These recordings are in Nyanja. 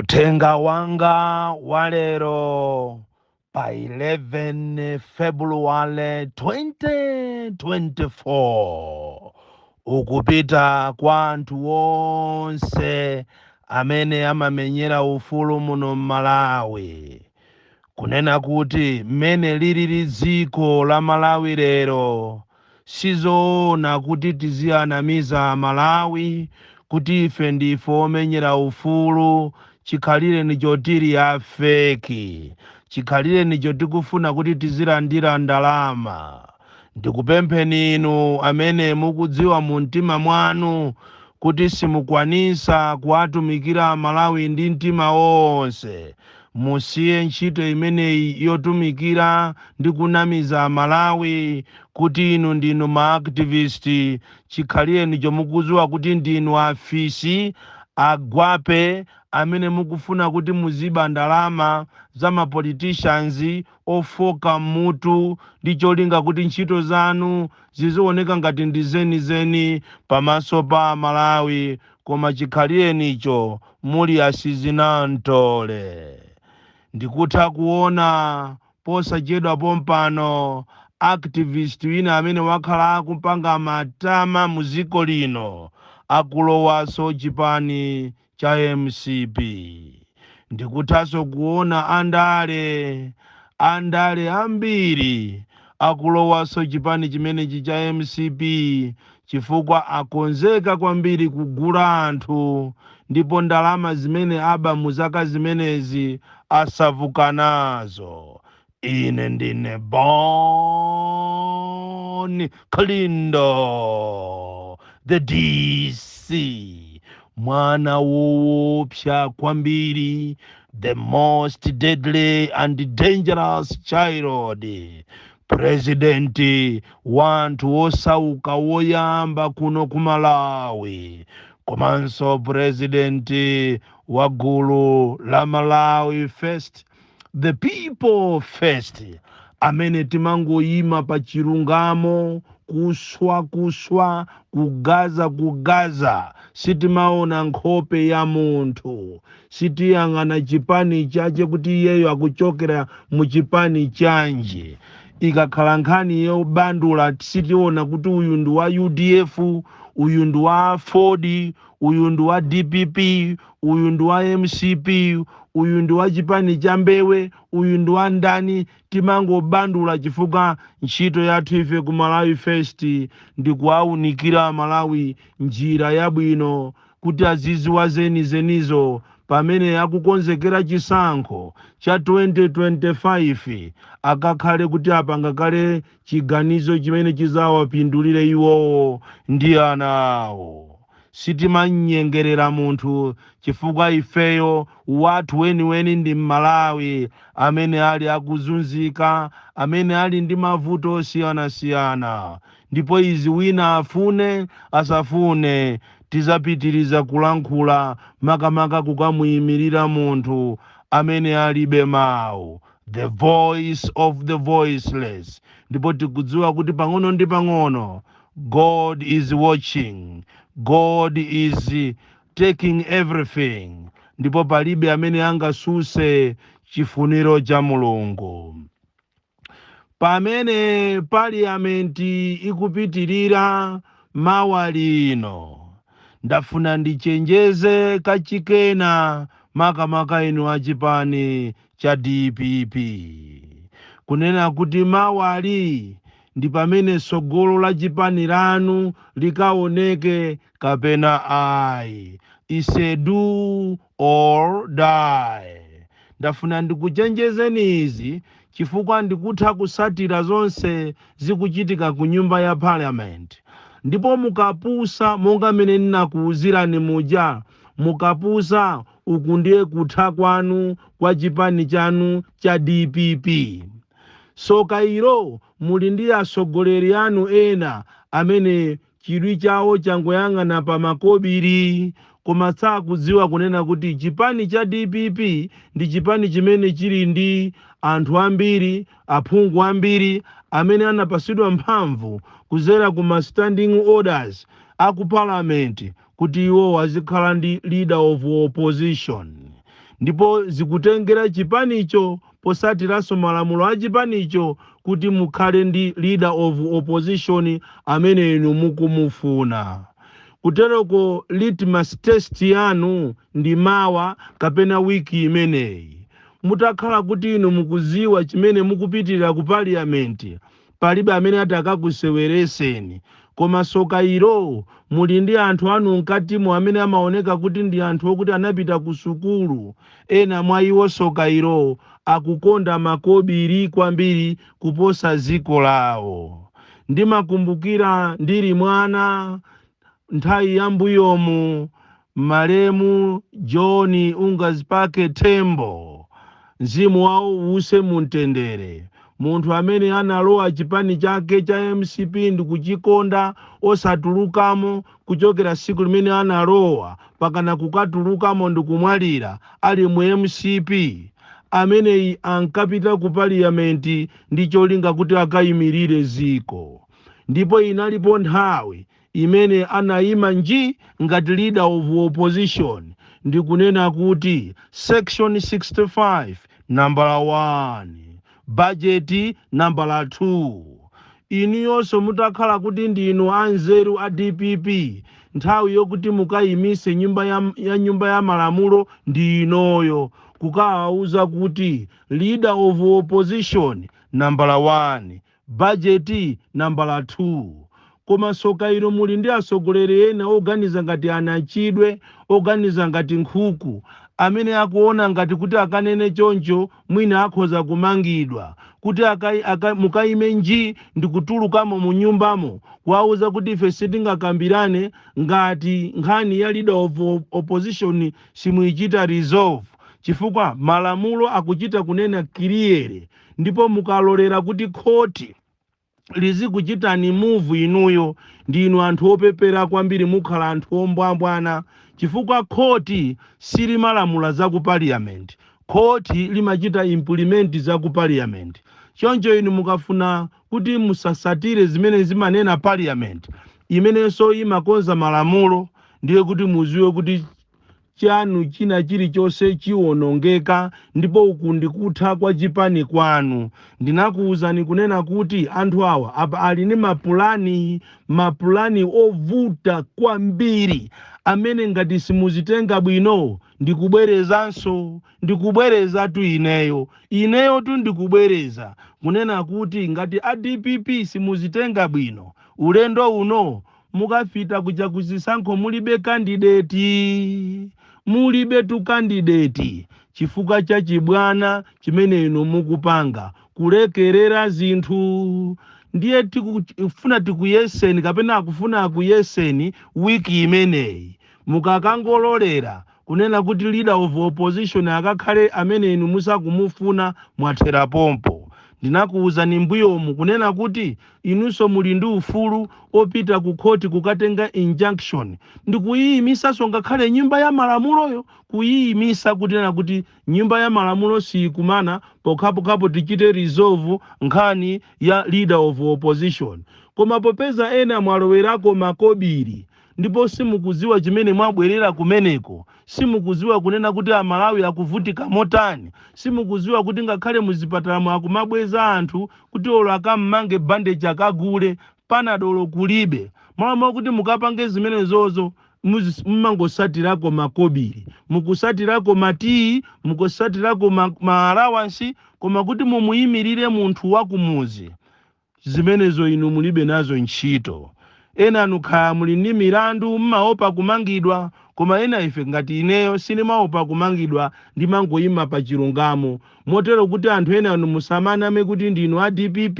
Uthenga wanga wa lero pa 11 February 2024 ukupita kwa anthu onse amene amamenyera ufulu muno m'Malawi, kunena kuti mmene lilili dziko la Malawi lero, sizoona kuti tiziyanamiza Malawi kuti ife ndife omenyera ufulu chikhalire nicho tili a fake, chikhalire nicho tikufuna kuti tizilandira ndalama. Ndikupempheni inu amene mukudziwa mu mtima mwanu kuti simukwanisa kuwatumikira Malawi ndi mtima wonse, musiye ntchito imeneyi yotumikira ndi kunamiza Malawi kuti inu ndinu ma activist, chikhalire nicho mukudziwa kuti ndinu afisi, agwape amene mukufuna kuti muziba ndalama za ma politicians ofoka mutu, ndi cholinga kuti ntchito zanu zizioneka ngati ndi zenizeni pamaso pa Malawi, koma chikhalire nicho muli asizinantole. Ndikutha kuona posachedwa pompano activist wina amene wakhala akupanga matama mu dziko lino akulowaso chipani cha MCP. Ndikuthanso kuona andale ambiri akulowaso chipani chimenechi cha MCP, chifukwa akonzeka kwambiri kugula anthu, ndipo ndalama zimene aba mu zaka zimenezi asavuka nazo. Ine ndine Bon Kalindo, the DC, mwana woopsa kwambiri, the most deadly and dangerous child, president wanthu wosauka woyamba kuno ku Malawi, komanso president wa gulu la Malawi First, the people first, amene timangoyima pa chilungamo, kuswa kuswa, kugaza kugaza. Sitimaona nkhope ya munthu, sitiyang'ana chipani chache kuti iyeyo akuchokera mu chipani chanji. Ikakhala nkhani yobandula, sitiona kuti uyu ndi wa UDF, uyu ndi wa Ford, uyu ndi wa DPP, uyu ndi wa MCP, uyu ndi wa chipani cha Mbewe, uyu ndi wa ndani. Timangobandula chifukwa ntchito yathu ife ku Malawi First ndi kuwaunikira Malawi njira yabwino kuti aziziwa zenizenizo pamene akukonzekera chisankho cha 2025, akakhale kuti apanga kale chiganizo chimene chizawapindulire iwowo ndi ana awo. Sitimanyengerera munthu, chifukwa ifeyo wathu weniweni ndi Mmalawi amene ali akuzunzika, amene ali ndi mavuto osiyanasiyana. Ndipo izi, wina afune asafune, tizapitiriza kulankhula, makamaka kukamuyimirira munthu amene alibe mawu, the voice of the voiceless. Ndipo tikudziwa kuti pang'ono ndi pang'ono God is watching, God is taking everything, ndipo palibe amene angasuse chifuniro cha Mulungu. Pamene parliament ikupitirira mawa lino, ndafuna ndichenjeze kachikena, makamaka inu achipani cha DPP, kunena kuti mawali ndi pamene tsogolo la chipani lanu likaoneke kapena ayi. It's a do or die. Ndafuna ndikuchenjezeni izi chifukwa ndikutha kusatira zonse zikuchitika ku nyumba ya parliament. Ndipo mukapusa, monga mmene ndinakuwuzirani muja, mukapusa, uku ndiye kutha kwanu kwa chipani chanu cha DPP. Soka ilo, muli ndi atsogoleri anu ena amene chidwi chawo changoyang'ana pa makobiri, koma sakudziwa kunena kuti chipani cha DPP ndi chipani chimene chili ndi anthu ambiri, aphungu ambiri amene anapasidwa mphamvu kuzera ku ma standing orders aku parliament kuti iwo azikhala ndi leader of opposition. Ndipo Ndipo zikutengera chipanicho posatiranso malamulo a chipanicho kuti mukhale ndi leader of opposition amene inu mukumufuna. Kuteroko litmus test yanu ndi mawa kapena wiki imeneyi. Mutakhala kuti inu mukuziwa chimene mukupitirira ku parliament, palibe amene ati akakusewereseni. Koma soka ilo, muli ndi anthu anu mkatimo amene amaoneka kuti ndi anthu okuti anapita ku sukulu. Ena mwa iwo, soka ilo, akukonda makobiri kwambiri kuposa dziko lawo. Ndimakumbukira ndili mwana, nthawi ya mbuyomu, malemu John Ungazipake Tembo, mzimu wawo uwuse mumtendere, munthu amene analowa chipani chake cha MCP ndikuchikonda osatulukamo kuchokera siku limene analowa pakana kukatulukamo ndikumwalira ali mu MCP. Ameneyi ankapita ku parliament ndi cholinga kuti akayimirire ziko, ndipo inalipo nthawi imene anayima nji ngati leader of opposition ndikunena kuti section 65 nambala 1, budget nambala 2. Inuyonso mutakhala kuti ndinu anzeru a DPP, nthawi yokuti mukayimise nyumba ya nyumba ya malamulo ndi inoyo, kukawauza kuti leader of opposition nambala 1, budget nambala 2. Koma soka ino, muli ndi atsogoleri ena oganiza ngati anachidwe, oganiza ngati nkhuku, amene akuona ngati kuti akanene choncho mwina akhoza kumangidwa. Kuti mukayime nji ndikutulukamo mu nyumbamo kuwauza kuti ife sitingakambirane ngati nkhani ya leader of opposition simuyichita resolve, chifukwa malamulo akuchita kunena clear. Ndipo mukalolera kuti khoti lizikuchitani move inuyo, ndinu anthu opepera kwambiri, mukhala anthu ombwambwana, chifukwa khoti silimalamula za ku parliament, khoti limachita implement za ku parliament. Choncho inu mukafuna kuti musasatire zimene zimanena parliament, imenenso imakonza malamulo, ndiye kuti muziwe kuti chanu china chilichonse chiwonongeka, ndipo uku ndikutha kwa chipani kwanu. Ndinakuwuzani kunena kuti anthu awa apa ali ndi mapulani, mapulani ovuta kwambiri amene ngati simuzitenga bwino, ndikubwerezanso, ndikubwerezatu ineyo, ineyo tu ndikubwereza kunena kuti ngati a DPP simuzitenga bwino, ulendo uno mukafika kuja kuzisankho mulibe candidate, mulibe tu candidate, chifukwa cha chibwana chimene inu mukupanga, kulekerera zinthu. Ndiye tikufuna tikuyeseni, kapena akufuna akuyeseni wiki imeneyi. Mukakangololera kunena kuti leader of opposition akakhale amene inu musakumufuna, mwathera pompo. Ndinakuwuzani mbuyomu kunena kuti inunso muli ndi ufulu opita ku khoti kukatenga injunction ndikuyiyimisanso ngakhale nyumba ya malamuloyo, kuyiyimisa kunena kuti nyumba ya malamulo siyikumana pokhapokhapo tichite resolve nkhani ya leader of opposition. Koma popeza ena mwalowerako makobiri ndipo simukuziwa chimene mwabwerera kumeneko, simukuziwa kunena kuti Amalawi akuvutika motani, simukuziwa kuti ngakhale muzipatala akumabweza anthu kuti olo akammange bandage, akagule Panadol kulibe, malamulo kuti mukapange zimenezozo, mumangosatirako makobiri, mukusatirako matiyi, mukusatirako ma allowance, koma kuti mumuyimirire munthu wakumuzi, zimenezo inu mulibe nazo ntchito. Ena nukhala muli ndi milandu, mmaopa kumangidwa, koma ena ife ngati ineyo sindimaopa kumangidwa, ndimangoyima pa chilungamo. Motero kuti anthu ena anu musamaname kuti ndinu a DPP.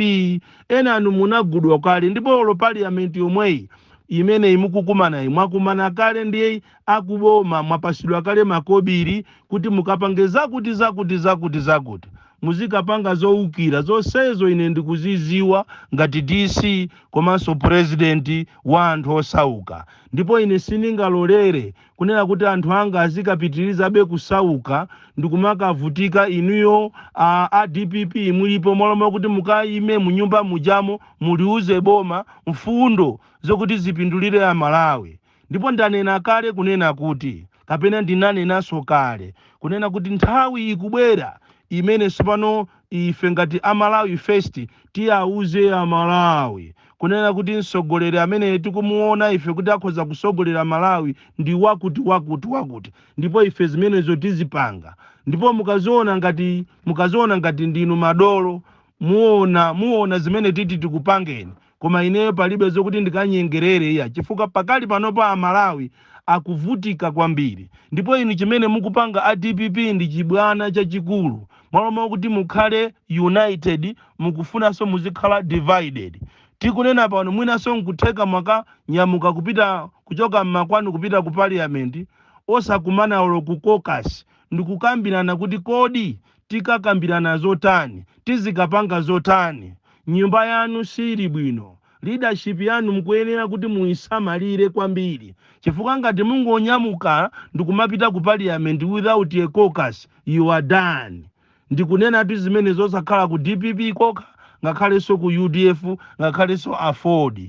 Ena anu munagudwa kale, ndipo olo parliament yomweyi imene imukukumanayi, mwakumana kale ndi akuboma, mwapasidwa kale makobiri kuti mukapange zakuti zakuti zakuti zakuti, muzikapanga zowukira zonsezo. Ine ndikuziziwa ngati DC komanso president wa anthu osauka, ndipo ine sindingalolere kunena kuti anthu anga azikapitirizabe kusauka ndikumakavutika. Inuyo a DPP mulipo moloma kuti mukayime munyumba mujamo, muliuze boma mfundo zokuti zipindulire Amalawi. Ndipo ndanena kale kunena kuti Kapena ndinanenanso kale kunena kuti nthawi ikubwera imene sipano ife ngati Amalawi First tiyauze Amalawi kunena kuti mtsogoleri amene tikumuona ife kuti akhoza kusogolera Malawi ndi wakuti, wakuti, wakuti, ndipo ife zimenezo tizipanga. Ndipo mukaziona ngati ndinu madolo, muona zimene titi tikupangeni. Koma ineyo palibe zokuti ndikanyengerere iya, chifukwa pakali panopa Amalawi akuvutika kwambiri. Ndipo inu chimene mukupanga a DPP ndi chibwana chachikulu. Malo mokuti mukhale united, mukufunanso muzikhala divided. Tikunena pano, mwinanso nkutheka mwakanyamuka kupita, kuchoka mmakwanu kupita ku Parliament, osakumana olo ku caucus ndikukambirana kuti kodi tikakambirana zotani, tizikapanga zotani. Nyumba yanu sili bwino. Leadership yanu mukuyenera kuti muyisamalire kwambiri, chifukwa ngati mungonyamuka ndikumapita ku Parliament without a caucus, you are done. Ndikunena tu zimene zosakhala ku DPP kokha, ngakhalenso ku UDF, ngakhalenso AFORD.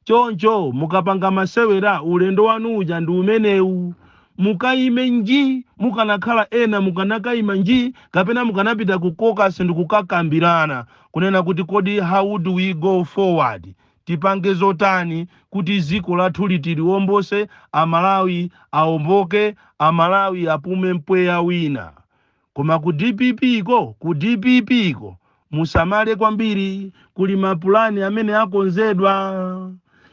Choncho mukapanga masewera, ulendo wanu uja ndi umenewu. Mukayime nji. Mukanakhala ena mukanakayima nji, kapena mukanapita ku caucus ndikukakambirana kunena kuti kodi how do we go forward, tipange zotani kuti dziko lathu tiliwombose, Amalawi aomboke, Amalawi apume mpweya wina. Koma ku DPP ko, ku DPP ko musamale kwambiri. Kuli mapulani amene akonzedwa,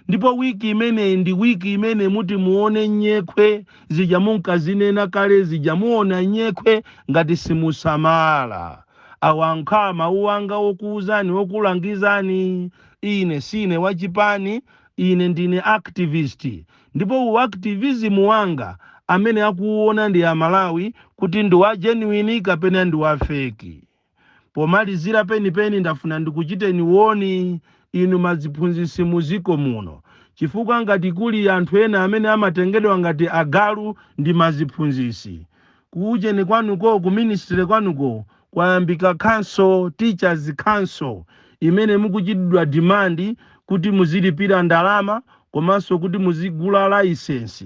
ndipo wiki imeneyi ndi wiki imene muti muone nyekhwe zija munkazinena kale zija. Muona nyekhwe ngati simusamala. Awankha mawu anga okuuzani, okulangizani. Ine sine wachipani, ine ndine activist, ndipo uactivism wanga amene akuona ndi Amalawi kuti ndi wa genuine kapena ndi wa fake. Pomalizira penipeni, ndafuna ndikuchiteni warn inu maziphunzitsi muziko muno, chifukwa ngati kuli anthu ena amene amatengedwa ngati agalu ndi maziphunzitsi. Kuujeni kwanuko, ku ministry kwanuko, kwayambika council, Teachers Council, imene mukuchitidwa demand kuti muzilipira ndalama komanso kuti muzigula license.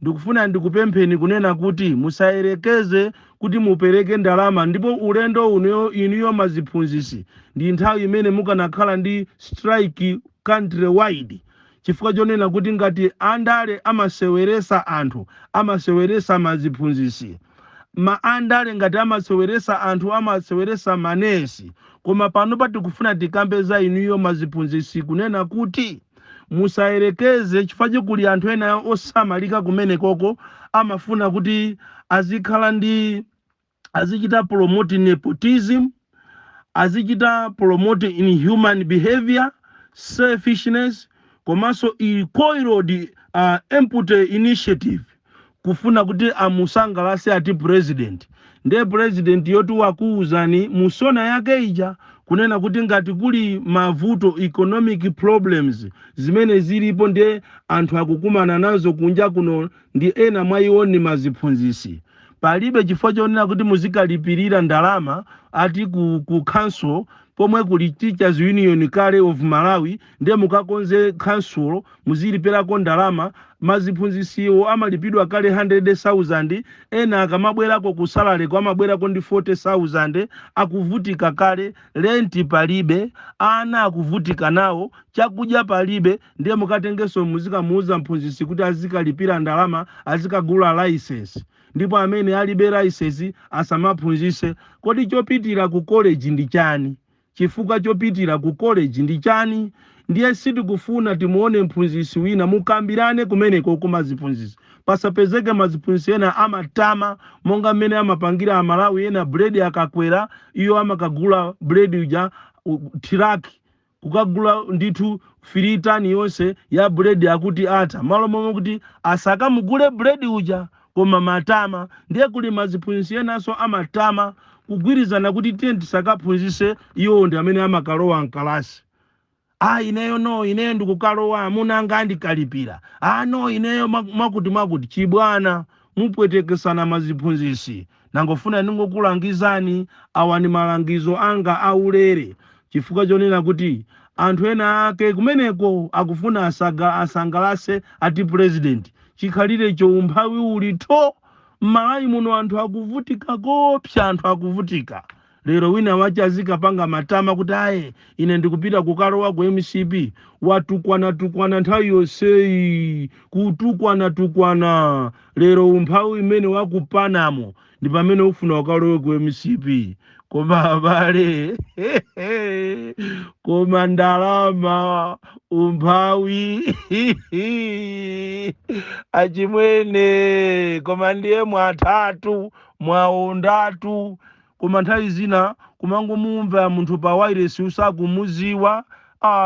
Ndikufuna ndikupempheni kunena kuti musayerekeze kuti mupereke ndalama. Ndipo ulendo uno, inuyo maziphunzitsi, ndi nthawi imene mukanakhala ndi strike country wide, chifukwa chonena kuti ngati andale amaseweresa anthu, amaseweresa maziphunzitsi, ma andale ngati amaseweresa anthu, amaseweresa manesi. Koma pano patikufuna tikambe za inuyo maziphunzitsi kunena kuti musayerekeze, chifukwa chikuli anthu ena osamalika kumenekoko amafuna kuti azikhala ndi, azichita promote nepotism, azichita promote inhuman behavior, selfishness, komanso ill-coiled empty initiative, kufuna kuti amusangalase ati president. Ndiye president yoti wakuwuzani musona yake ija kunena kuti ngati kuli mavuto, economic problems zimene zilipo, ndiye anthu akukumana nazo kunja kuno, ndi ena mwa iwo ni maziphunzitsi. Palibe chifukwa chonena kuti muzikalipirira ndalama ati ku council pomwe kuli Teachers Union kale of Malawi. Ndiye mukakonze council, muzilipirako ndalama. Maziphunzitsiwo amalipidwa kale 100,000. Ena akamabwerako ku salary amabwerako ndi 40,000. Akuvutika kale, rent palibe, ana akuvutika nawo, chakudya palibe. Ndiye mukatengenso muzikamuuza mphunzitsi kuti azikalipira ndalama, azikagula license, ndipo amene alibe license asamaphunzitse. Kodi chopitira ku college ndi chani? Chifukwa chopitira ku college ndi chani? Ndiye sitikufuna timuone mphunzitsi wina. Mukambirane kumeneko kumaziphunzitsi, pasapezeke maziphunzitsi ena amatama monga mmene amapangira Amalawi ena. Buledi akakwera, iyo amakagula buledi uja tiraki, kukagula ndithu 3 tani yonse ya buledi, akuti atha. Malo momwe kuti asakamugule buledi uja, koma matama. Ndiye kuli maziphunzitsi enanso amatama, kugwirizana kuti tiye tisakaphunzitse, iwo ndi amene amakalowa mkalasi. "Ah, ineyo no, ineyo ndikukalowa, amuna anga andikalipira. Ah, no, ineyo mwakuti mwakuti." Chibwana, mupwetekesana maziphunzitsi. Nangofuna ndingokulangizani, awa ni malangizo anga aulere, chifukwa chonena kuti anthu ena ake kumeneko akufuna asangalase ati president, chikhalirecho umphawi uli tho. M'Malawi muno anthu akuvutika koopsa, anthu akuvutika. Lero wina wache azikapanga matama kuti aye, ine ndikupita kukalowa ku MCP. Watukwana-tukwana nthawi yonseyi, kutukwana-tukwana. Lero umphawi imene wakupanamo ndi pamene ufuna ukalowe ku MCP. Koma abale, koma ndalama, umphawi, achimwene, koma ndiye mwatatu mwaondatu. Koma nthawi zina kumangomumva munthu pa wireless usakumuziwa,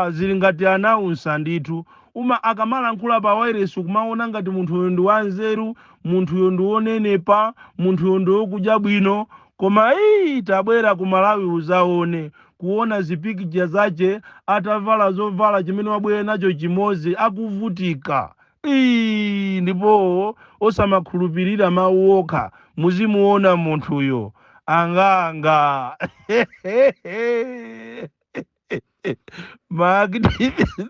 zili ngati announcer ndithu. Uma akamalankhula pa wireless kumaona ngati munthuyo ndi wanzeru, munthuyo ndi wonenepa, munthuyo ndi wokudya bwino. Koma ii, tabwera ku Malawi uzaone, kuona zipikija zache atavala zovala chimene wabwera nacho chimodzi, akuvutika. Ii, ndipo osamakhulupirira mawu okha, muzimuona munthuyo anganga ma activist.